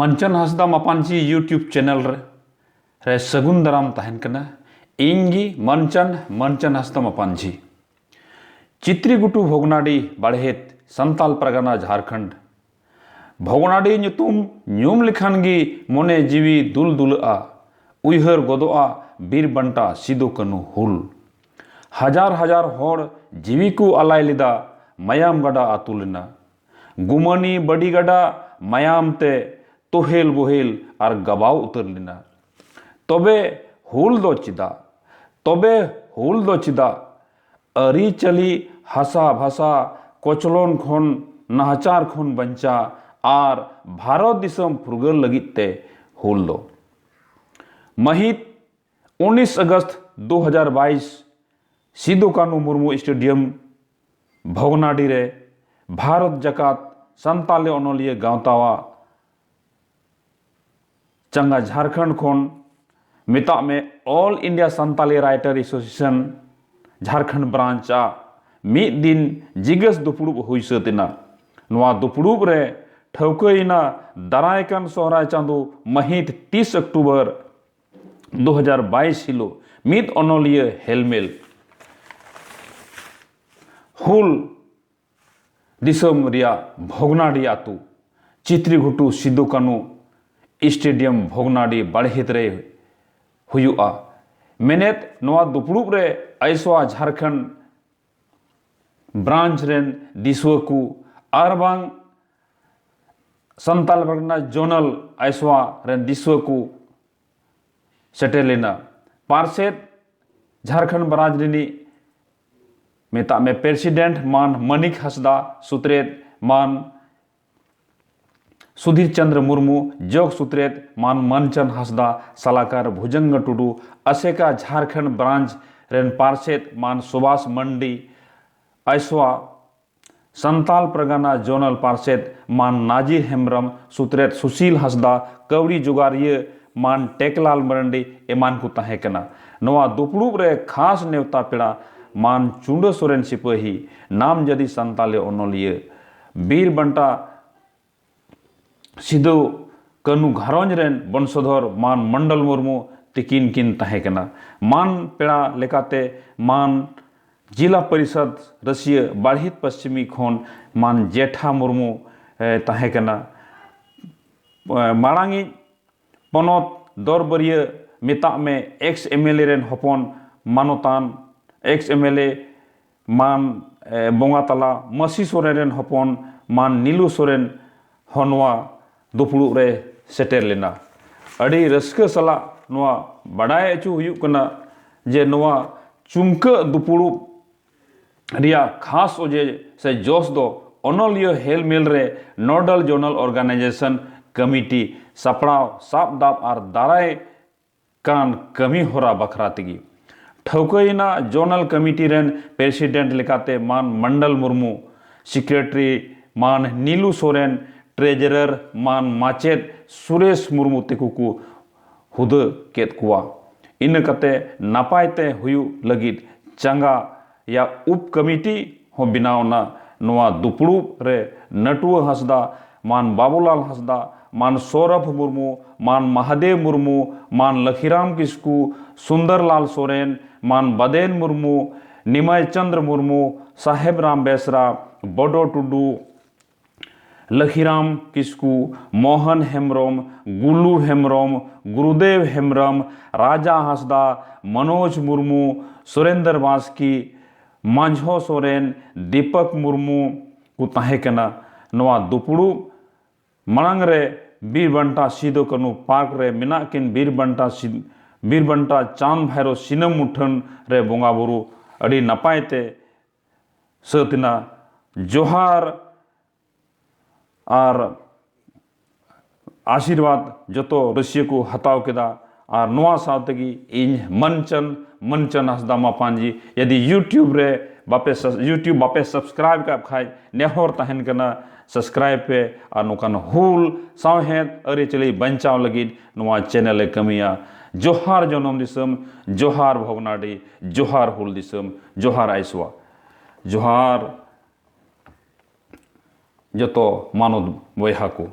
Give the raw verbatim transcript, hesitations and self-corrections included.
ᱢᱟᱱᱪᱟᱱ ᱦᱟᱸᱥᱫᱟ ᱢᱟᱯᱟᱱᱡᱷᱤ YouTube channel ᱨᱮ, ᱨᱮ ᱥᱟᱹᱜᱩᱱ ᱫᱟᱨᱟᱢ ᱛᱟᱦᱮᱱ ᱠᱟᱱᱟ᱾ ᱤᱧ ᱜᱮ ᱢᱟᱱᱪᱟᱱ, ᱢᱟᱱᱪᱟᱱ ᱦᱟᱸᱥᱫᱟ ᱢᱟᱯᱟᱱᱡᱷᱤ᱾ ᱪᱤᱛᱨᱤᱜᱷᱩᱴᱩ ᱵᱷᱚᱜᱽᱱᱟᱰᱤ ᱵᱟᱲᱦᱮᱛ, ᱥᱟᱱᱛᱟᱞ ᱯᱟᱨᱜᱟᱱᱟ, ᱡᱷᱟᱨᱠᱷᱚᱸᱰ᱾ ᱵᱷᱚᱜᱽᱱᱟᱰᱤ ᱧᱩᱛᱩᱢ ᱧᱩᱢ ᱞᱮᱠᱷᱟᱱ ᱜᱮ ᱢᱚᱱᱮ ᱡᱤᱣᱤ ᱫᱩᱞ ᱫᱩᱞᱟᱹᱜᱼᱟ, ᱩᱭᱦᱟᱹᱨ ᱜᱚᱫᱚᱜᱼᱟ ᱵᱤᱨ ᱵᱟᱱᱴᱟ ᱥᱤᱫᱩ ᱠᱟᱹᱱᱦᱩ ᱦᱩᱞ᱾ ᱦᱟᱡᱟᱨ ᱦᱟᱡᱟᱨ ᱦᱚᱲ ᱡᱤᱣᱤ ᱠᱚ ᱟᱞᱟᱭ ᱞᱮᱫᱟ, ᱢᱟᱭᱟᱢ ᱜᱟᱰᱟ ᱟᱹᱛᱩ ᱞᱮᱱᱟ᱾ ᱜᱩᱢᱟᱹᱱᱤ ᱵᱟᱹᱰᱤ ᱜᱟᱰᱟ ᱢᱟᱭᱟᱢ ᱛᱮ ᱛᱚᱦᱮᱞ ᱵᱚᱦᱮᱞ ᱟᱨ ᱜᱟᱵᱟᱣ ᱩᱛᱟᱹᱨ ᱞᱮᱱᱟ᱾ ᱛᱚᱵᱮ ᱦᱩᱞ ᱫᱚ ᱪᱮᱫᱟᱜ? ᱛᱚᱵᱮ ᱦᱩᱞ ᱫᱚ ᱪᱮᱫᱟᱜ? ᱟᱹᱨᱤᱪᱟᱹᱞᱤ, ᱦᱟᱥᱟ ᱵᱷᱟᱥᱟ, ᱠᱚᱪᱞᱚᱱ ᱠᱷᱚᱱ, ᱱᱟᱦᱟᱪᱟᱨ ᱠᱷᱚᱱ ᱵᱟᱧᱪᱟᱣ ᱟᱨ ᱵᱷᱟᱨᱚᱛ ᱫᱤᱥᱚᱢ ᱯᱷᱩᱨᱜᱟᱹᱞ ᱞᱟᱹᱜᱤᱫ ᱛᱮ ᱦᱩᱞ ᱫᱚ᱾ ᱢᱟᱹᱦᱤᱛ ᱩᱱᱤᱥ ᱟᱜᱚᱥᱴ ᱫᱩ ᱦᱟᱡᱟᱨ ᱵᱟᱭᱤᱥ, ᱥᱤᱫᱩ ᱠᱟᱹᱱᱦᱩ ᱢᱩᱨᱢᱩ ᱥᱴᱮᱰᱤᱭᱟᱢ, ᱵᱷᱚᱜᱽᱱᱟᱰᱤ ᱨᱮ ᱵᱷᱟᱨᱚᱛ ᱡᱟᱠᱟᱛ ᱥᱟᱱᱛᱟᱞᱤ ᱚᱱᱚᱞᱤᱭᱟᱹ ᱜᱟᱶᱛᱟᱣᱟᱜ ᱪᱟᱸᱜᱟ ᱡᱷᱟᱨᱠᱷᱚᱸᱰ ᱠᱷᱚᱱ, ᱢᱮᱛᱟᱜ ᱢᱮ, All India Santali Writer Association Jharkhand branch ᱟᱜ ᱢᱤᱫ ᱫᱤᱱ ᱡᱤᱜᱟᱹᱥ ᱫᱩᱯᱲᱩᱵ ᱦᱩᱭ ᱥᱟᱹᱛ ᱮᱱᱟ᱾ ᱱᱚᱣᱟ ᱫᱩᱯᱲᱩᱵ ᱨᱮ ᱴᱷᱟᱹᱣᱠᱟᱹᱭᱮᱱᱟ ᱫᱟᱨᱟᱭ ᱠᱟᱱ ᱥᱚᱦᱨᱟᱭ ᱪᱟᱸᱫᱚ ᱢᱟᱹᱦᱤᱛ ᱛᱤᱥ ᱚᱠᱴᱳᱵᱚᱨ ᱫᱩ ᱦᱟᱡᱟᱨ ᱵᱟᱭᱤᱥ ᱦᱤᱞᱳᱜ ᱢᱤᱫ ᱚᱱᱚᱞᱤᱭᱟᱹ ᱦᱮᱞᱢᱮᱞ᱾ ᱦᱩᱞ ᱫᱤᱥᱚᱢ ᱨᱮᱭᱟᱜ ᱵᱷᱚᱜᱽᱱᱟᱰᱤ ᱟᱹᱛᱩ, ᱪᱤᱛᱨᱤᱜᱷᱩᱴᱩ ᱥᱤᱫᱩ ᱠᱟᱹᱱᱦᱩ ᱥᱴᱮᱰᱤᱭᱟᱢ, ᱵᱷᱚᱜᱽᱱᱟᱰᱤ ᱵᱟᱲᱦᱮᱛ ᱨᱮ ᱦᱩᱭᱩᱜᱼᱟ᱾ ᱢᱮᱱᱮᱫ, ᱱᱚᱣᱟ ᱫᱩᱯᱲᱩᱵ ᱨᱮ ᱟᱭᱥᱣᱟ ᱡᱷᱟᱨᱠᱷᱚᱸᱰ ᱵᱨᱟᱧᱪ ᱨᱮᱱ ᱫᱤᱥᱩᱣᱟᱹ ᱠᱚ ᱟᱨ ᱵᱟᱝ ᱥᱟᱱᱛᱟᱞ ᱯᱟᱨᱜᱟᱱᱟ ᱡᱳᱱᱟᱞ ᱟᱭᱥᱣᱟ ᱨᱮᱱ ᱫᱤᱥᱩᱣᱟᱹ ᱠᱚ ᱥᱮᱴᱮᱨ ᱞᱮᱱᱟ᱾ ᱯᱟᱨᱥᱮᱛ ᱡᱷᱟᱨᱠᱷᱚᱸᱰ ᱵᱨᱟᱧᱪ ᱨᱤᱱᱤᱡ, ᱢᱮᱛᱟᱜ ᱢᱮ, ᱯᱨᱮᱥᱤᱰᱮᱱᱴ ᱢᱟᱱ ᱢᱟᱱᱤᱠ ᱦᱟᱸᱥᱫᱟ, ᱥᱩᱛᱨᱮᱛ ᱢᱟᱱ ᱥᱩᱫᱷᱤᱨ ᱪᱚᱸᱫᱽᱨᱚ ᱢᱩᱨᱢᱩ, ᱡᱚᱜᱽ ᱥᱩᱛᱨᱮᱛ ᱢᱟᱱ ᱢᱟᱱᱪᱟᱱ ᱦᱟᱸᱥᱫᱟ, ᱥᱟᱞᱟᱠᱟᱨ ᱵᱷᱩᱡᱚᱝᱜᱚ ᱴᱩᱰᱩ, ᱟᱥᱮᱠᱟ ᱡᱷᱟᱨᱠᱷᱚᱸᱰ ᱵᱨᱟᱧᱪ ᱨᱮᱱ ᱯᱟᱨᱥᱮᱛ ᱢᱟᱱ ᱥᱩᱵᱷᱟᱥ ᱢᱟᱱᱰᱤ, ᱟᱭᱥᱣᱟ ᱥᱟᱱᱛᱟᱞ ᱯᱟᱨᱜᱟᱱᱟ ᱡᱳᱱᱟᱞ ᱯᱟᱨᱥᱮᱛ ᱢᱟᱱ ᱱᱟᱡᱤᱨ ᱦᱮᱢᱵᱨᱚᱢ, ᱥᱩᱛᱨᱮᱛ ᱥᱩᱥᱤᱞ ᱦᱟᱸᱥᱫᱟ, ᱠᱟᱹᱣᱰᱤ ᱡᱚᱜᱟᱲᱤᱭᱟᱹ ᱢᱟᱱ ᱴᱮᱠᱞᱟᱞ ᱢᱟᱨᱟᱱᱰᱤ ᱮᱢᱟᱱ ᱠᱚ ᱛᱟᱦᱮᱸ ᱠᱟᱱᱟ᱾ ᱱᱚᱣᱟ ᱫᱩᱯᱲᱩᱵ ᱨᱮ ᱠᱷᱟᱥ ᱱᱮᱣᱛᱟ ᱯᱮᱲᱟ ᱢᱟᱱ ᱪᱩᱸᱰᱟᱹ ᱥᱚᱨᱮᱱ ᱥᱤᱯᱟᱹᱦᱤ, ᱱᱟᱢ ᱡᱟᱹᱫᱤ ᱥᱟᱱᱛᱟᱞᱤ ᱚᱱᱚᱞᱤᱭᱟᱹ, ᱵᱤᱨ ᱵᱟᱱᱴᱟ ᱥᱤᱫᱩ ᱠᱟᱹᱱᱩ ᱜᱷᱟᱨᱚᱸᱡᱽ ᱨᱮᱱ ᱵᱚᱝᱥᱚᱫᱷᱚᱨ ᱢᱟᱱ ᱢᱚᱱᱰᱚᱞ ᱢᱩᱨᱢᱩ ᱛᱤᱠᱤᱱ ᱠᱤᱱ ᱛᱟᱦᱮᱸ ᱠᱟᱱᱟ᱾ ᱢᱟᱱ ᱯᱮᱲᱟ ᱞᱮᱠᱟᱛᱮ ᱢᱟᱱ ᱡᱤᱞᱟ ᱯᱚᱨᱤᱥᱚᱫᱽ ᱨᱟᱹᱥᱤᱭᱟᱹ ᱵᱟᱲᱦᱤᱛ ᱯᱚᱥᱪᱤᱢᱤ ᱠᱷᱚᱱ ᱢᱟᱱ ᱡᱮᱴᱷᱟ ᱢᱩᱨᱢᱩ ᱮ, ᱛᱟᱦᱮᱸ ᱠᱟᱱᱟ᱾ ᱮ, ᱢᱟᱲᱟᱝᱤᱡ ᱯᱚᱱᱚᱛ ᱫᱚᱨᱵᱟᱹᱨᱤᱭᱟᱹ ᱢᱮᱛᱟᱜ ᱢᱮ, ᱮᱠᱥ ᱮᱢ ᱮᱞ ᱮ ᱨᱮᱱ ᱦᱚᱯᱚᱱ ᱢᱟᱱᱚᱛᱟᱱ, ᱮᱠᱥ ᱮᱢ ᱮᱞ ᱮ ᱢᱟᱱ ᱮ, ᱵᱚᱸᱜᱟ ᱛᱟᱞᱟ ᱢᱟᱹᱥᱤ ᱥᱚᱨᱮᱱ ᱨᱮᱱ ᱦᱚᱯᱚᱱ ᱢᱟᱱ ᱱᱤᱞᱩ ᱥᱚᱨᱮᱱ ᱦᱚᱸ ᱱᱚᱣᱟ ᱫᱩᱯᱲᱩᱵ ᱨᱮ ᱥᱮᱴᱮᱨ ᱞᱮᱱᱟ᱾ ᱟᱹᱰᱤ ᱨᱟᱹᱥᱠᱟᱹ ᱥᱟᱞᱟᱜ ᱱᱚᱣᱟ ᱵᱟᱰᱟᱭ ᱦᱚᱪᱚ ᱦᱩᱭᱩᱜ ᱠᱟᱱᱟ ᱡᱮ ᱱᱚᱣᱟ ᱪᱩᱢᱠᱟᱹᱜ ᱫᱩᱯᱲᱩᱵ ᱨᱮᱭᱟᱜ ᱠᱷᱟᱥ ᱚᱡᱮ ᱥᱮ ᱡᱚᱥ ᱫᱚ ᱚᱱᱚᱞᱤᱭᱟᱹ ᱦᱮᱞᱢᱮᱞ ᱨᱮ ᱱᱚᱰᱟᱞ ᱡᱚᱱᱟᱞ ᱚᱨᱜᱟᱱᱟᱭᱡᱮᱥᱚᱱ ᱠᱚᱢᱤᱴᱤ ᱥᱟᱯᱲᱟᱣ, ᱥᱟᱵ ᱫᱟᱵ ᱟᱨ ᱫᱟᱨᱟᱭ ᱠᱟᱱ ᱠᱟᱹᱢᱤ ᱦᱚᱨᱟ ᱵᱟᱠᱷᱨᱟ ᱛᱮᱜᱮ᱾ ᱴᱷᱟᱹᱣᱠᱟᱹᱭᱮᱱᱟ, ᱡᱚᱱᱟᱞ ᱠᱚᱢᱤᱴᱤ ᱨᱮᱱ ᱯᱨᱮᱥᱤᱰᱮᱱᱴ ᱞᱮᱠᱟᱛᱮ ᱢᱟᱱ ᱢᱚᱱᱰᱚᱞ ᱢᱩᱨᱢᱩ, ᱥᱮᱠᱨᱮᱴᱟᱨᱤ ᱢᱟᱱ ᱱᱤᱞᱩ ᱥᱚᱨᱮᱱ, ᱴᱨᱮᱡᱟᱨᱟᱨ ᱢᱟᱱ ᱢᱟᱪᱮᱫ ᱥᱩᱨᱮᱥ ᱢᱩᱨᱢᱩ ᱛᱮᱠᱚ ᱠᱚ ᱦᱩᱫᱟᱹ ᱠᱮᱫ ᱠᱚᱣᱟ᱾ ᱤᱱᱟᱹ ᱠᱟᱛᱮ ᱱᱟᱯᱟᱭ ᱛᱮ ᱦᱩᱭᱩᱜ ᱞᱟᱹᱜᱤᱫ ᱪᱟᱸᱜᱟ ᱭᱟ ᱩᱯ ᱠᱚᱢᱤᱴᱤ ᱦᱚᱸ ᱵᱮᱱᱟᱣ ᱮᱱᱟ᱾ ᱱᱚᱣᱟ ᱫᱩᱯᱲᱩᱵ ᱨᱮ ᱱᱟᱹᱴᱩᱣᱟᱹ ᱦᱟᱸᱥᱫᱟ, ᱢᱟᱱ ᱵᱟᱵᱩᱞᱟᱞ ᱦᱟᱸᱥᱫᱟ, ᱢᱟᱱ ᱥᱚᱨᱚᱵᱷ ᱢᱩᱨᱢᱩ, ᱢᱟᱱ ᱢᱟᱦᱟᱫᱮᱣ ᱢᱩᱨᱢᱩ, ᱢᱟᱱ ᱞᱟᱹᱠᱷᱤᱨᱟᱢ ᱠᱤᱥᱠᱩ, ᱥᱩᱱᱫᱚᱨᱞᱟᱞ ᱥᱚᱨᱮᱱ, ᱢᱟᱱ ᱵᱟᱫᱮᱱ ᱢᱩᱨᱢᱩ, ᱱᱤᱢᱟᱭ ᱪᱚᱸᱫᱽᱨᱚ ᱢᱩᱨᱢᱩ, ᱥᱟᱦᱮᱵ ᱨᱟᱢ ᱵᱮᱥᱨᱟ, ᱵᱚᱰᱚ ᱴᱩᱰᱩ, ᱞᱟᱹᱠᱷᱤᱨᱟᱢ ᱠᱤᱥᱠᱩ, ᱢᱳᱦᱚᱱ ᱦᱮᱢᱵᱨᱚᱢ, ᱜᱩᱞᱩ ᱦᱮᱢᱵᱨᱚᱢ, ᱜᱩᱨᱩᱫᱮᱵ ᱦᱮᱢᱵᱨᱚᱢ, ᱨᱟᱡᱟ ᱦᱟᱸᱥᱫᱟ, ᱢᱚᱱᱳᱡᱽ ᱢᱩᱨᱢᱩ, ᱥᱩᱨᱮᱱᱫᱨᱚ ᱵᱟᱥᱠᱮ, ᱢᱟᱹᱡᱷᱚ ᱥᱚᱨᱮᱱ, ᱫᱤᱯᱚᱠ ᱢᱩᱨᱢᱩ ᱠᱚ ᱛᱟᱦᱮᱸ ᱠᱟᱱᱟ᱾ ᱱᱚᱣᱟ ᱫᱩᱯᱲᱩᱵ ᱢᱟᱲᱟᱝ ᱨᱮ ᱵᱤᱨ ᱵᱟᱱᱴᱟ ᱥᱤᱫᱚ ᱠᱟᱹᱱᱩ ᱯᱟᱨᱠ ᱨᱮ ᱢᱮᱱᱟᱜ ᱠᱤᱱ ᱵᱤᱨ ᱵᱟᱱᱴᱟ ᱥᱤ-, ᱵᱤᱨ ᱵᱟᱱᱴᱟ ᱪᱟᱸᱫᱽ ᱵᱷᱟᱭᱨᱳ ᱥᱤᱱᱟᱹ ᱢᱩᱴᱷᱟᱹᱱ ᱨᱮ ᱵᱚᱸᱜᱟ ᱵᱩᱨᱩ ᱟᱹᱰᱤ ᱱᱟᱯᱟᱭ ᱛᱮ ᱥᱟᱹᱛ ᱮᱱᱟ᱾ ᱡᱚᱦᱟᱨ ᱟᱨ ᱟᱥᱤᱨᱵᱟᱫᱽ ᱡᱚᱛᱚ ᱨᱟᱹᱥᱤᱭᱟᱹ ᱠᱚ ᱦᱟᱛᱟᱣ ᱠᱮᱫᱟ᱾ ᱟᱨ ᱱᱚᱣᱟ ᱥᱟᱶ ᱛᱮᱜᱮ ᱤᱧ ᱢᱟᱹᱱᱪᱟᱱ, ᱢᱟᱹᱱᱪᱟᱱ ᱦᱟᱸᱥᱫᱟ ᱢᱟᱯᱟᱱᱡᱤ, ᱡᱩᱫᱤ YouTube ᱨᱮ ᱵᱟᱯᱮ ᱥᱟᱵ-, YouTube ᱵᱟᱯᱮ subscribe ᱠᱟᱜ ᱠᱷᱟᱡ, ᱱᱮᱦᱚᱨ ᱛᱟᱦᱮᱱ ᱠᱟᱱᱟ, subscribe ᱯᱮ᱾ ᱟᱨ ᱱᱚᱝᱠᱟᱱ ᱦᱩᱞ ᱥᱟᱶᱦᱮᱫ ᱟᱹᱨᱤᱪᱟᱹᱞᱤ ᱵᱟᱧᱪᱟᱣ ᱞᱟᱹᱜᱤᱫ ᱱᱚᱣᱟ channel ᱮ ᱠᱟᱹᱢᱤᱭᱟ᱾ ᱡᱚᱦᱟᱨ ᱡᱚᱱᱚᱢ ᱫᱤᱥᱚᱢ, ᱡᱚᱦᱟᱨ ᱵᱷᱚᱜᱽᱱᱟᱰᱤ, ᱡᱚᱦᱟᱨ ᱦᱩᱞ ᱫᱤᱥᱚᱢ, ᱡᱚᱦᱟᱨ ᱟᱭᱥᱣᱟ, ᱡᱚᱦᱟᱨ ᱡᱚᱛᱚ ᱢᱟᱱᱚᱛ ᱵᱚᱭᱦᱟ ᱠᱚ᱾